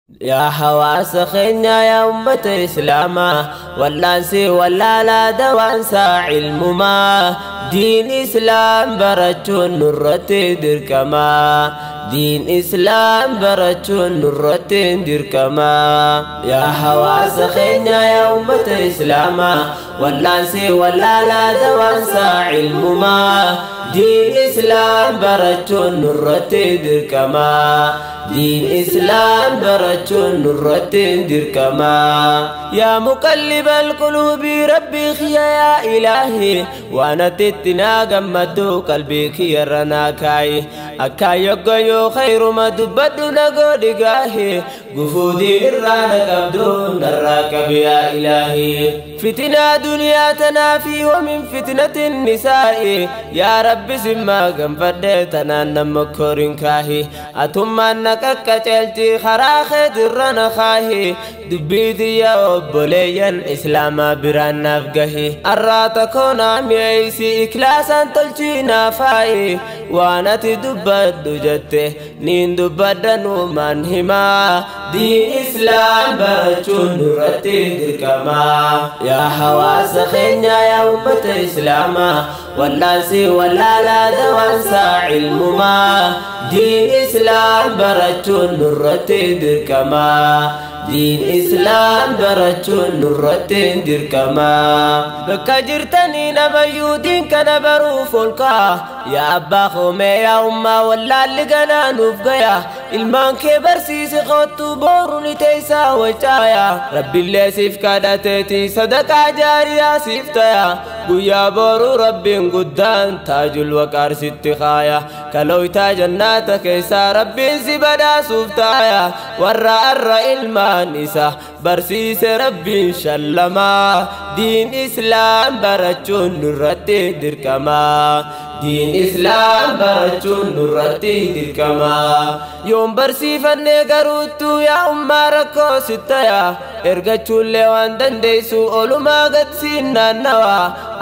Yaa hawaasa keenya, yaa ummata islaamaa, wallaansi wallaalaa dawaansaa ilmumaa. Diin islaam barachuun nurratti dirqamaa. Diin islaam barachuun nurratti dirqamaa. Yaa hawaasa keenya, yaa ummata islaamaa, wallaansi wallaalaa dawaansaa ilmumaa. Diin islaam barachuun nurratti dirqamaa. Diin islaam barachuun nurratti dirqamaa. Yaa muqallib alquluubii, rabbii kiyya, yaa ilaahi, waan ati itti naa gammaddu qalbii kiyyarra naa kaayi. Akkaan yoggayyoo khayruma dubbadhu na godhi gaahi. Gufuu diinirraa na qabdu narraa qabi, yaa ilaahi. Fitinaa duniyaa tanaa fi wamin fitnatin nisaa'i, yaa rabbi simmaa ganfadhe, tanaan nama korin kaahi. Atummaan na qaqqaceelchi, karaa keetirra na kaahi. Dubbii tiyya obboleeyyan islaamaa biraan naaf gahi. Arraata koonaa mi'eeysi, ikhlaasaan tolchii naaf haa'i. Waan ati dubbadhu jette niin dubbadha, nuumaan himaa. Diin islaam barachuun nurratti dirqamaa. Yaa hawaasa keenya, yaa ummata islaamaa, wallaansi wallaalaa dawaansaa ilmumaa. Diin islaam barachuun nurratti dirqamaa. Diin islaam barachuun nurratti dirqamaa. Bakka jirtanii namayyuu diin kana baruuf ol ka'a. Yaa abbaa koomee, yaa ummaa, wallaalli ganaa nuuf gaya. Ilmaan kee barsiisi, kottu booru ni teessaa wacaaya. Rabbillee siif kadhateeti, sadaqaa jaariyaa siif taya. Guyyaa booruu rabbiin guddaan taajul waqaar sitti kaaya. Kalooytaa jannaata keessaa rabbiin si badhaasuuf taaya. Warra arra ilmaan isa barsiise rabbiin shallamaa. Diin islaam barachuun nurratti dirqamaa. Diin islaam barachuun nurratti dirqamaa. Yoon barsiifannee garuuttuu, yaa ummaa, rakkoo sittaya. Ergachuullee waan dandeessu olumaa gad siin naannawa.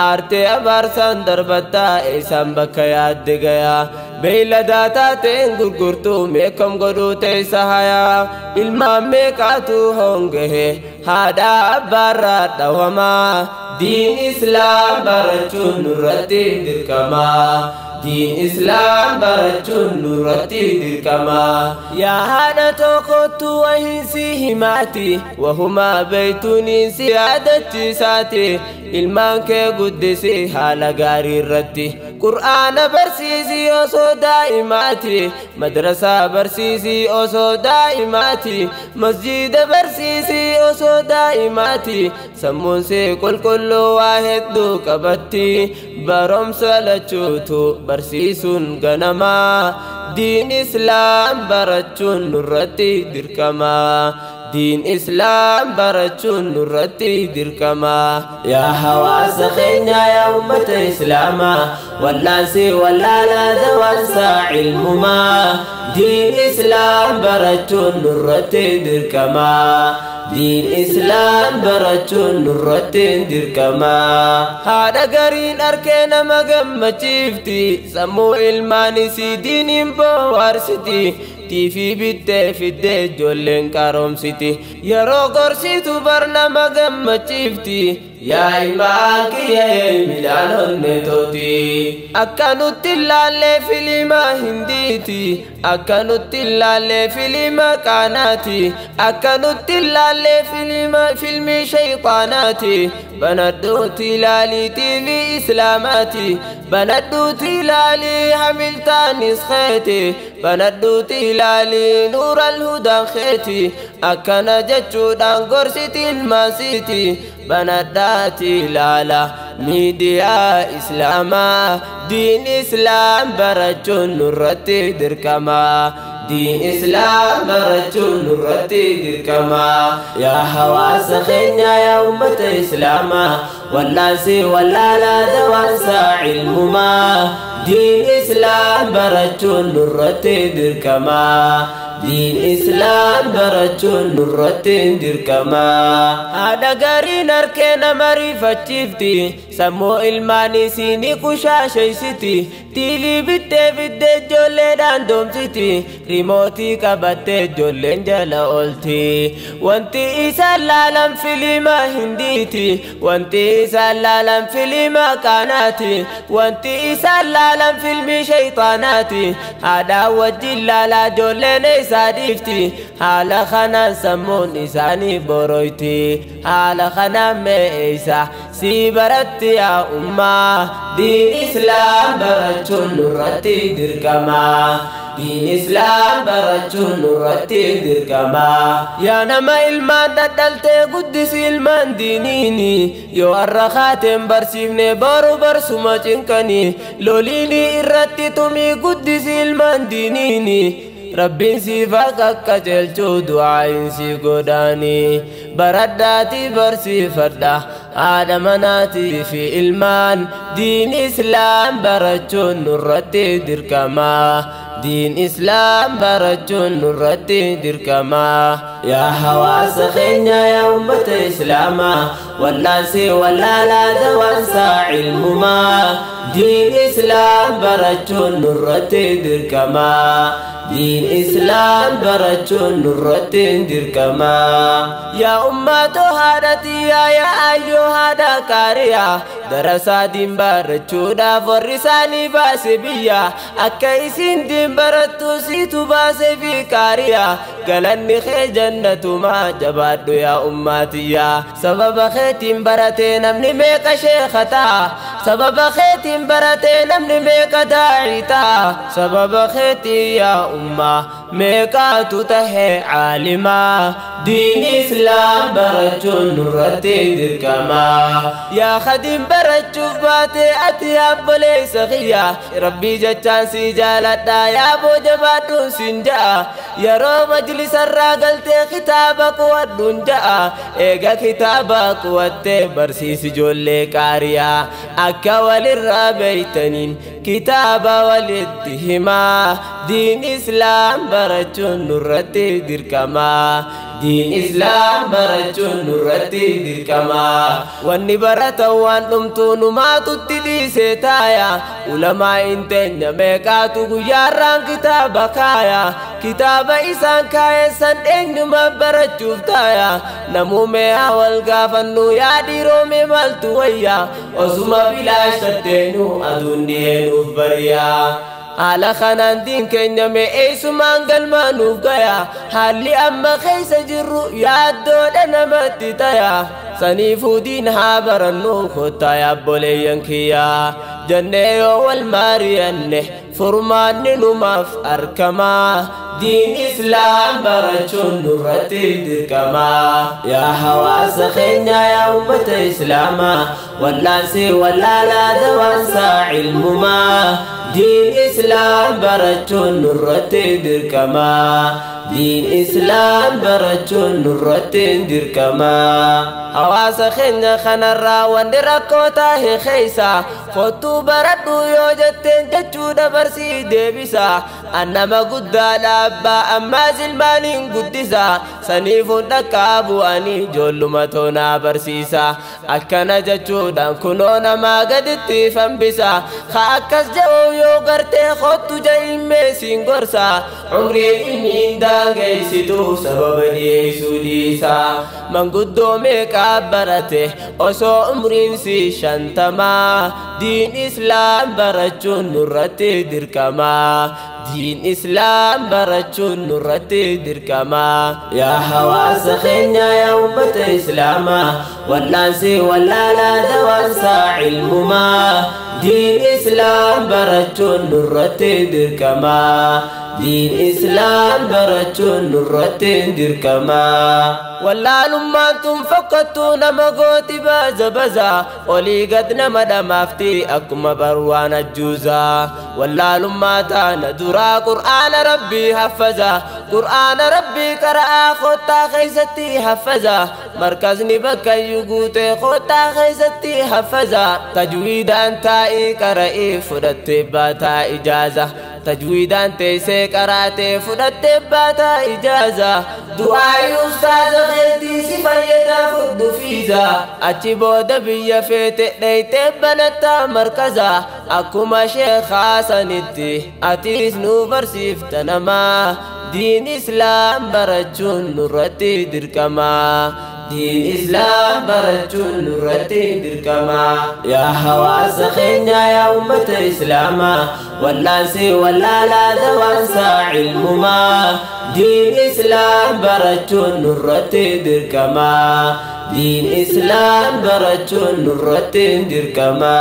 Aartee abaarsaan darbattaa, eessaan bakka yaadde gayaa. Beeyladaa taateen gurgurtuu meekam godhuu teessa hayaa. Ilmaan meeqaatu hongahe haadha abbaarraa dhawamaa. Diin islaam barachuun nurratti dirqamaa. Diin islaam barachuun nurratti dirqamaa. Yaa haadha tokkottu wahiinsi himaati, wahumaa beeytuuniin si yaadachiisaati. Ilmaan kee guddisi haala gaarii irratti. Qur'aana barsiisi osoo daa'imaati. Madrasaa barsiisi osoo daa'imaati. Masjiida barsiisi osoo daa'imaati. Sammuun see qulqulluu waa hedduu qabatti. Baromsa lachuutu barsiisuun ganamaa. Diin islaam barachuun nurratti dirqamaa. Diin islaam barachuun nurratti dirqamaa. Yaa hawaasa keenya, yaa ummata islaamaa, wallaansi wallaalaa dawaansaa ilmumaa. Diin islaam barachuun nurratti dirqamaa. Diin islaam barachuun nurratti dirqamaa. Haadha gariin arkee nama gammachiifti, sammuu ilmaan isii diiniin bohaarsiti. Tiifii bittee fiddee ijoolleen qaroomsiti. Yeroo gorsitu bar nama gammachiifti. Yaa ilmaan kiyya, midhaan onneetooti. Akka nutti ilaallee filima hindiiti. Akka nutti ilaallee filima qaanaati. Akka nutti ilaallee filima filmii shayxaanaati. Banadhuuti ilaalii tiivii islaamaati. Banadhuuti ilaalii hamiltaanis keeti. Banadhuuti ilaalii nuural hudaan keeti. Akkana jechuudhaan gorsiti ilmaansiiti. Banadhaati ilaala miidiyaa islaamaa. Diin islaam barachuun nurratti dirqamaa. Diin islaam barachuun nurratti dirqamaa. Yaa hawaasa keenya, yaa ummata islaamaa, wallaansi wallaalaa dawaansaa ilmumaa. Diin islaam barachuun nurratti dirqamaa. Diin islaam barachuun nurratti dirqama. Haadha gariin harkee nama rifachiifti, sammuu ilmaan isiinii kushaasheessiti. Tiivii bittee fiddee ijoolleedhaan doomsiti, rimootii qabattee ijoolleen jala oolti. Wanti isaan laalan filima Hindiiti, wanti isaan laalan filima qaanaati, wanti isaan laalan filmii shayxaanaati. Haadhaa wajjin laalaa ijoolleen isaa dhiifti, haala kanaan sammuun isaanii boroyti. Haala kanaan meeysa sii baratti yaa ummaa. Diin islaam barachuun nurratti dirqama. Diin islaam barachuun nurratti dirqama. Yaa nama ilmaan dhadhaltee guddisi ilmaan diiniini, yoo har'a kaateen barsiifne boru barsuma cinqanii. Loliini irratti tumii guddisi ilmaan diiniini. Rabbiin siif akka qajeelchuu du'aayin si godhaanii. Baradhaatii barsiifadha haadha manaatii fi ilmaan. Diin islaam barachuun nurratti dirqama. Diin islaam barachuun nurratti dirqama. Yaa hawaasa keenya, yaa ummata islaamaa, wallaansi wallaalaa dawaansaa ilmumaa. Diin islaam barachuun nurratti dirqama. Diin islaam barachuun nurratti dirqama. Yaa ummatoo haadhatiyyaa, yaa ayyoo haadha qaariyaa, darasaa diin barachuudhaaf warri isaanii baase biyya. Akka isin diin barattu siitu baase fi qaariyaa, galanni kee jannatumaa jabaadhu yaa ummaatiyyaa. Sababa keetiin baratee namni meeqa sheeka ta'a, sababa keetiin baratee namni meeqa daa'ii ta'a, sababa keetii yaa ummaa meeqaatu tahee caalimaa. Diin islaam barachuun nurratti dirqama. Yaa khadiim barachuuf baatee ati obboleessa kiyya, rabbii jechaan si jaaladha yaa booja baadhuun sin ja'a. Yeroo majlisarraa galtee kitaaba quwadhuun ja'a. Eega kitaaba quwattee barsiisi ijoollee qaariyaa, akka walirraa beeytaniin kitaaba walitti himaa. Diin islaam barachuun nurratti dirqama. Diin islaam barachuun nurratti dirqama. Wanni baratan waan dhumtuu numaatutti dhiisee taaya. Ulamaa hin teenya meeqaatu guyyaarraan kitaaba kaaya. Kitaaba isaan kaayeessan eenyuma barachuuf taaya? Namuu meeyaa wal gaafannu, yaa dhiiroo mee maaltu wayya? Osuma bilaash tatteenyu aduun dhiheenuuf bariyaa. Haala kanaan diin keenya mee eessumaan galmaanuuf gaya? Haalli amma keessa jirru yaaddoodha namatti taya. Saniifuu diin haa barannu kottaa yaabboleeyyan kiyyaa, jennee yoo wal maari'anne furmaanni numaaf argamaa. Diin islaam barachuun nurratti dirqama. Yaa hawaasa keenya, yaa ummata islaamaa, wallaansi wallaalaa dawaansaa ilmumaa. Diin islaam barachuun nurratti dirqama. Diin islaam barachuun nurratti dirqama. Hawaasa keenya kanarraa wanti rakkoo tahe keessa, kottuu baradhu yoo jetteen jechuu dabarsii deebisa. Annama guddaadha abbaa ammaas ilmaaniin guddisa, saniifuun dhaqqaa bu'anii ijoolluma toonaa barsiisa. Akkana jechuudhaan kunoo namaa gaditti fambisa. Ka akkas jedhu yoo gartee kottu ja'immee siin gorsa. Umriin inni hin daangeessitu sababa dhiyeessuu dhiisa. Manguddoo meeqaa barate osoo umriin si 50? Diin islaam barachuun nurratti dirqama. Diin islaam barachuun nurratti dirqama. Yaa hawaasa keenya, yaa ummata islaamaa, wallaansi wallaalaa dawaansaa ilmumaa. Diin islaam barachuun nurratti dirqama. Diin islaam barachuun nurratti dirqama. Wallaalummaan tun fokkattuu nama gooti baaza baza, olii gad nama dhamaafti akkuma barwaan ajjuuza. Wallaalummaa taana duraa qur'aana rabbii haffaza, qur'aana rabbii qara'aa kottaa keessatti haffaza. Markazni bakkayyuu guutee kottaa keessatti haffaza. Tajwiidaan taa'ii qara'ii fudhattee baataa ijaaza. Tajwiidaan teessee qaraatee fudhattee baata ijaaza. Du'aayi ustaaza keetii si fayyada fudhu fiiza. Achi booda biyya feete dheeytee banattaa markaza. Akkuma sheekhaa sanitti atiis nu barsiifta namaa. Diin Islaam barachuun nurratti dirqama. Diin Islaam barachuun nurratti dirqama. Yaa hawaasa keenya yaa ummata Islaamaa, wallaansi wallaalaa dawaansaa ilmumaa. Diin Islaam barachuun nurratti dirqama. Diin Islaam barachuun nurratti dirqama.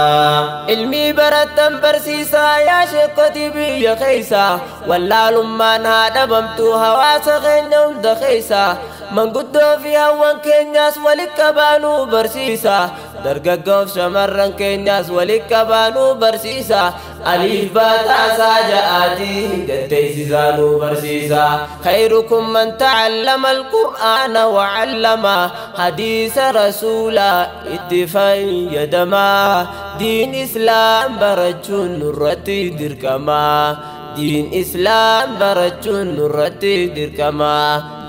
Ilmi barattan barsiisaa yaa sheekoti biyya keessa. Wallaalummaan haa dhabamtu hawaasa keenya hunda keessa. Manguddoo fi hawwan keenyaas walitti qabaanuu barsiisa. Dargaggoof shamarran keenyaas walitti qabaanuu barsiisa. Aliif baataasaa ja'aatii gatteessisaa nuu barsiisa. Khayrukum man ta'allama al-Qur'aana wa 'allama. Hadiisa rasuulaa itti fayyadamaa. Diin Islaam barachuun nurratti dirqama. Diin Islaam barachuun nurratti dirqama.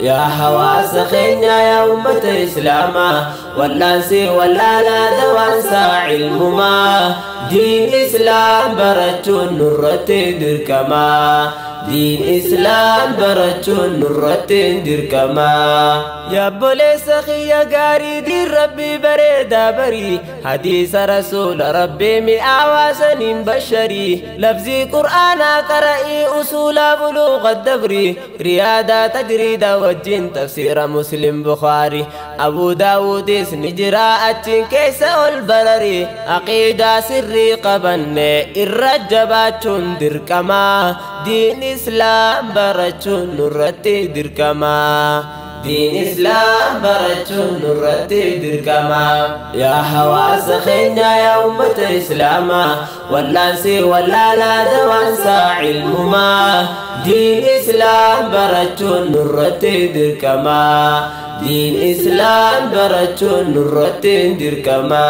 Yaa hawaasa keenya yaa ummata Islaamaa, wallaansi wallaalaa dawaansaa ilmumaa. Diin Islaam barachuun nurratti dirqama. Diin Islaam barachuun nurratti dirqama. Yaa obboleessa kiyya gaarii diin Rabbii bareedaa barii. Hadiisa rasuula Rabbii mi'aawaa saniin basharii. Lafzii Qur'aanaa qara'ii usuulaa buluuqa dabrii. Riyaadaa tajriidaa wajjin tafsiira Muslim Bukhaari. Abuu Daawudis ni jira achiin keessa ol bararii. Aqiidaa sirrii qabanne irra jabaachuun dirqama. Diin Islaam barachuun nurratti dirqama. Diin Islaam barachuun nurratti dirqama. Yaa hawaasa keenya yaa ummata Islaamaa, wallaansi wallaalaa dawaansaa ilmumaa. Diin Islaam barachuun nurratti dirqama. Diin Islaam barachuun nurratti dirqama.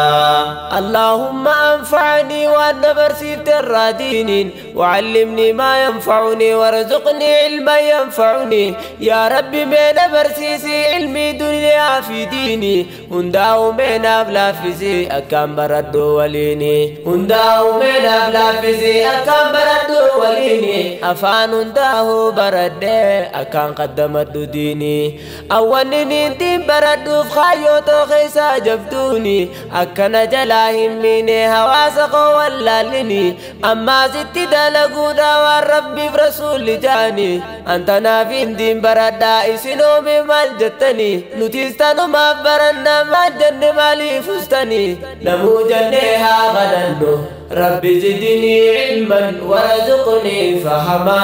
Allahumma anfa'ni waan na barsiifte irraa diiniin. وعلمني ما ينفعني وارزقني علما ينفعني. يا ربي من برسيسي علمي دنيا في ديني. هنداو من أبلافزي أكام بردو وليني. هنداو من أبلافزي أكام بردو وليني. أفان هنداو بردي أكام قدمت ديني. أولني دين بردو في خيوتو خيسا جبتوني. أكنا جلاهم مني هواسق ولالني. أما زدت دلقودا والربي برسول جاني. أنت نافين دين بردا إسنو بمال جتني. نتيستانو ما برنا ما جن مالي فستني. نمو جنها غدنو. ربي زدني علما ورزقني فهما.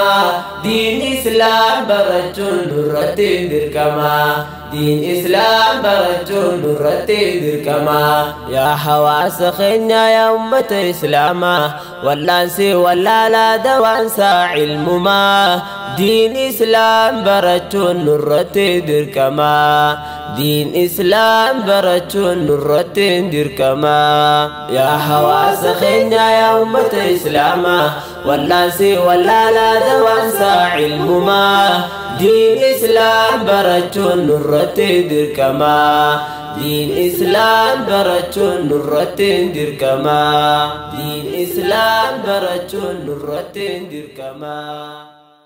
دين إسلام برجون نورتي دركما. دين إسلام برجون نورتي دركما. يا حواس خينا يا أمة إسلاما، واللانسي ولا لا دوانسا علمما. دين إسلام برجون نورتي دركما. دين إسلام برجون نورتي دركما. يا حواس خينا يا أمة إسلاما، واللانسي ولا لا دوانسا علمما. دين إسلام برجون نورتي دركما. دين إسلام برجون نورتي دركما. دين إسلام برجون نورتي دركما.